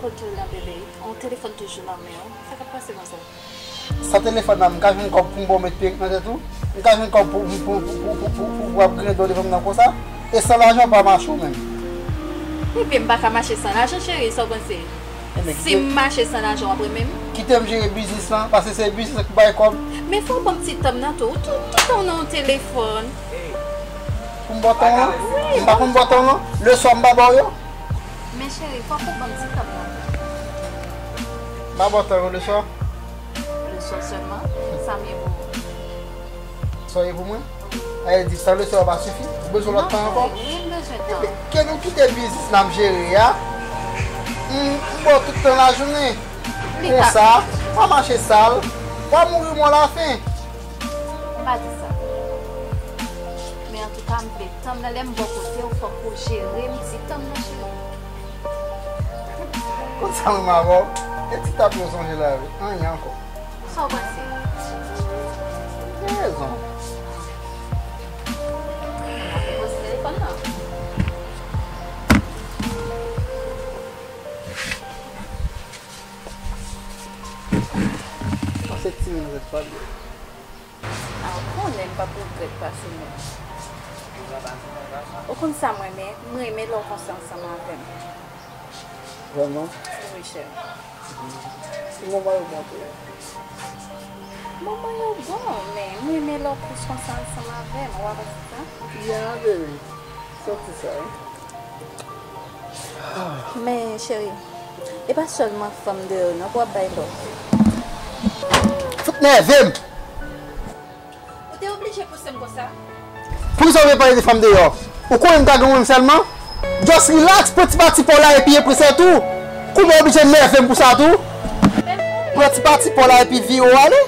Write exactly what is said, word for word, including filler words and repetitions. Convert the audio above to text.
Kote w la, bebe? On telefòn toujou nan men w. Sa k ap pase konsa? Sa telefòn nan, m ka jwenn kòb pou m ba w met perik nan tèt ou? M ka jwenn kòb pou, pou, pou w ap griyen do devan m nan konsa? E san lajan w pa mache w menm. Ebyen, m pa ka mache san lajan, cheri, sa w panse? Ebyen, si kite m mache san lajan, w ap renmen m? Kite m jere biznis lan, paske se biznis lan ki bay kòb. Men fò w ban m ti tan m nan tou. Ou tou, toutan w nan yon telefòn. Pou m ba w tan w lan? Wi. M pa konn ba w tan w lan? Leswa m pa ba w yo? Men cheri, fòk ou ban m ti tan m nan. M pa ba w tan yo leswa? Leswa sèlman? Sa m ye pou ou? Sa w ye pou mwen? Sa vle di san leswa pa sifi? Ou bezwen lòt tan ankò? Wi, m bezwen tan. Ebyen, ke nou kite biznis n ap jere a. M, m ba w tout tan lajounen. Konsa, w a mache sal, w a mouri mò lafen. M pa di sa. Men antouka, m vle tan m nan, lè m bò kote w, fòk ou jere m ti tan m nan, cheri. Konsa menm avè w, e ti tap yo sonje la wi, anyen ankò. Sa w panse? Gen rezon. Mwen te poze telefòn nan. Pase ti menm rèd pa byen. A, ou konnen m p ap regrèt pase menm. Ou konn sa m renmen? M renmen lè w konsa ansanm avè m. Vrèman? Wi, chè. Ti moman yo bon tou. Moman yo bon, men m renmen lè w plis konsa ansanm avè m. Ou pa panse sa? Yeah, baby. Soti sa, wi. Men, cheri, e pa sèlman fanm deyò non pou w ap bay lòt. Fout nève m! Ou te oblije pouse m konsa? Poukisa w vle pale de fanm deyò? Ou konnen m ka gen mwen menm sèlman? Just relax, pran ti pati pa w la epi e prese tou. Kouman w oblije nève m pou sa tou? Pran ti pati pa w la epi vire w ale.